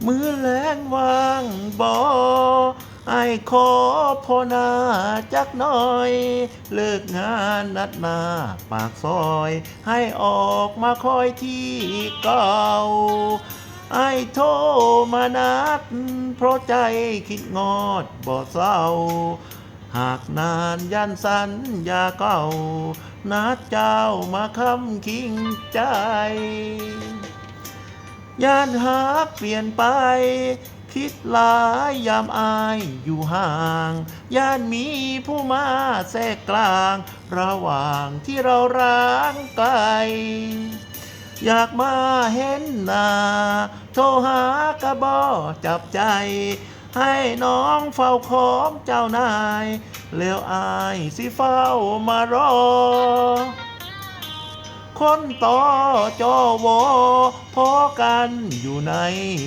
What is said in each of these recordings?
ມື້ແລງວ່າງບໍ່? ອ້າຍຂໍພໍໜ້າຈັກໜ້ອຍ, ເລີກງານນັດໜ້າປາກຊອຍ, ໃຫ້ອອກມາຄອຍທີ່ເກົ່າ. ອ້າຍໂທມານັດ ເພາະໃຈຄິດງອດບໍ່ເຊົາ, ຫາກນານຢ້ານສັນຍາເກົ່າ, ນັດເຈົ້າມາຄ້ຳຄິງໃຈ. ຢ້ານຮັກປ່ຽນໄປ, ຄິດຫຼາຍຍາມອ້າຍຢູ່ຫ່າງ, ຢ້ານມີຜູ້ມາແຊກກລາງ ລະຫວ່າງທີ່ເຮົາຮ່າງໄກ. ຢາກມາເຫັນໜ້າ, ໂທຫາກະບໍ່ຈັບໃຈ, ໃຫ້ນ້ອງເຝົ້າຂອງເຈົ້ານາຍ, ແລ້ວອ້າຍຊິເຝົ້າມາລໍ. ຄົນ ຕ ຈ ວ ພໍກັນຢູ່ໃນ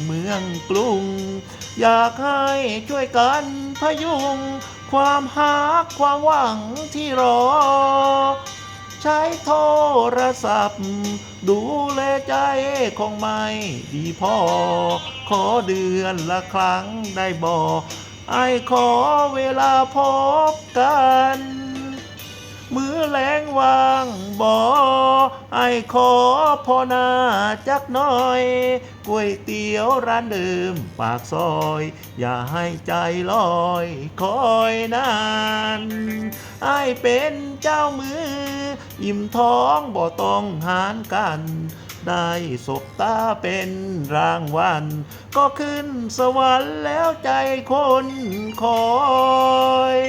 ເມືອງກຸງ, ຢາກໃຫ້ຊ່ວຍກັນພະຍຸງ ຄວາມຮັກຄວາມຫວັງທີ່ລໍ. ໃຊ້ໂທລະສັບດູແລໃຈຂອງໃໝ່ດີພໍ, ຂໍເດືອນລະຄັ້ງໄດ້ບໍ່? ອ້າຍຂໍເວລາພົບກັນ. ມື້ແລງວ່າງບໍ່? ອ້າຍຂໍພໍໜ້າຈັກໜ້ອຍ, ກ໋ວຍຕຽວຮ້ານເດີມປາກຊອຍ, ຢ່າໃຫ້ໃຈລອຍຄອຍນານ. ອ້າຍເປັນເຈົ້າມື, ອີ່ມທ້ອງບໍ່ຕ້ອງຫານກັນ, ໄດ້ສົບຕາເປັນລາງວັນ, ກໍຂຶ້ນສະຫວັນແລ້ວໃຈຄົນຄອຍ.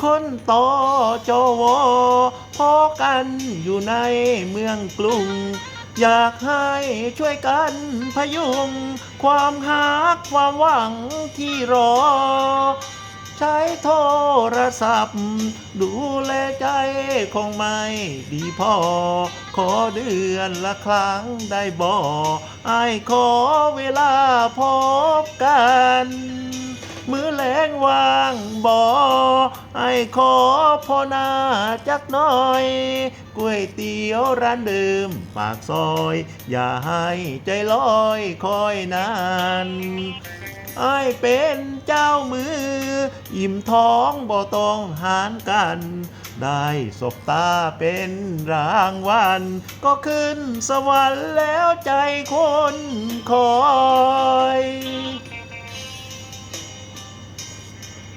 ຄົນ ຕ ຈ ວ ພໍກັນຢູ່ໃນເມືອງກຸງ, ຢາກໃຫ້ຊ່ວຍກັນພະຍຸງ ຄວາມຮັກຄວາມຫວັງທີ່ລໍ. ໃຊ້ໂທລະສັບດູແລໃຈຂອງໃໝ່ດີພໍ, ຂໍເດືອນລະຄັ້ງໄດ້ບໍ່? ອ້າຍຂໍເວລາພົບກັນ. ມື້ແລງວ່າງບໍ່? ອ້າຍຂໍພໍໜ້າຈັກໜ້ອຍ, ກ໋ວຍຕຽວຮ້ານເດີມປາກຊອຍ, ຢ່າໃຫ້ໃຈລອຍຄອຍນານ. ອ້າຍເປັນເຈົ້າມື, ອີ່ມທ້ອງບໍ່ຕ້ອງຫານກັນ, ໄດ້ສົບຕາເປັນລາງວັນ, ກໍຂຶ້ນສະຫວັນແລ້ວໃຈຄົນຄອຍ.